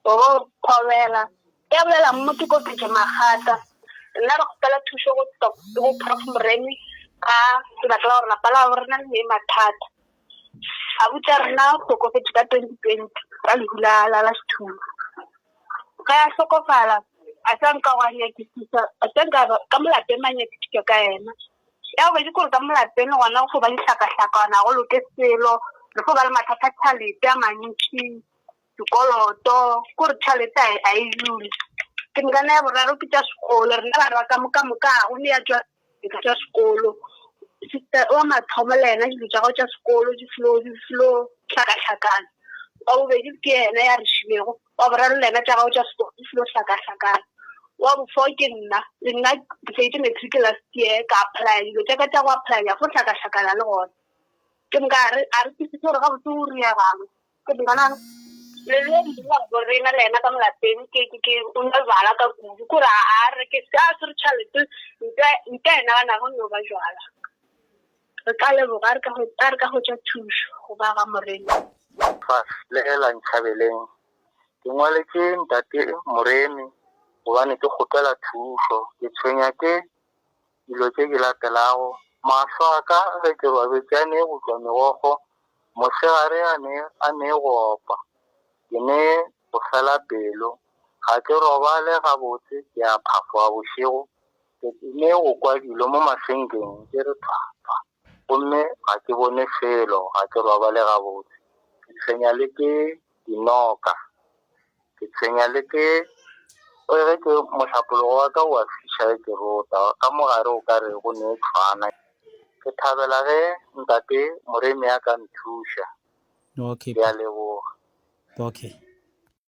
O thobela. Ya bolela mo ke kopetše magata. Nna re kgopela thušo go go Prof Moremi ka lebaka la gore lapa la rena le ne mathata. Abuti a rena o hlokofetše ka 2020 ka lehu la la la sethunya. Ge a hlokofala a sa nka gwa nyakisisa a sa nka ka mo lapeng ba nyakisisa ka yena. Ya bobedi ke gore ka mo lapeng le gona go fo ba dihlakahlakano ga go loke selo, re fo ba le mathata a tšhalete a mantši. Dikoloto, kore tšhalete a a e dule. Ke mekana ya boraro ke tša sekolo, rena bana ba ka moka moka ga go ne ya tšwa ka tša sekolo. Sister wa mathomo le yena dilo tša gagwe tša sekolo di flo di flo hlakahlakana. Wa bobedi ke yena ya re šilego, wa boraro le yena tša gagwe tša sekolo di flo hlakahlakana. Wa bofo ke nna, le nna ke feditše matric last year ka apply dilo tša ka tša go apply ya fo hlakahlakana le gona. Ke moka a re a re kwisise gore gabotse o riegang. Ke bona le le mongwe wa rena le yena ka mo lapeng ke ke ke o nwa jwala ka kudu kore a a re ke se a swere tšhelete ntle ntle a e naganago no ba jwala. Re ka leboga a re ka a re ka hwetša thušo go ba ga Morena. Fa le la Ntšhabeleng ke ngwaletše ntate Moremi gobane ke kgopela thušo. Ke tshwenya ke dilo tše di latelago, Mahlo a ka ge ke robetše a ne go tšwa megokgo, mosegare a ne a ne go opa, ke ne go fela pelo, ga ke robale gabotse, ke a phafoga bošego, ke ne go kwa dilo mo masenkeng di re thwa thwa, gomme ga ke bone selo, ga ke robale gabotse, ke tshwenya le ke dinoka. Ke tshwenya le ke o ge ke mohlapologo wa ka o a fiša ge ke rota ka mo gare o ka re go ne tshwana. Ke thabela ge ntate Moremi a ka nthuša. Okay. Ke a leboga. Okay.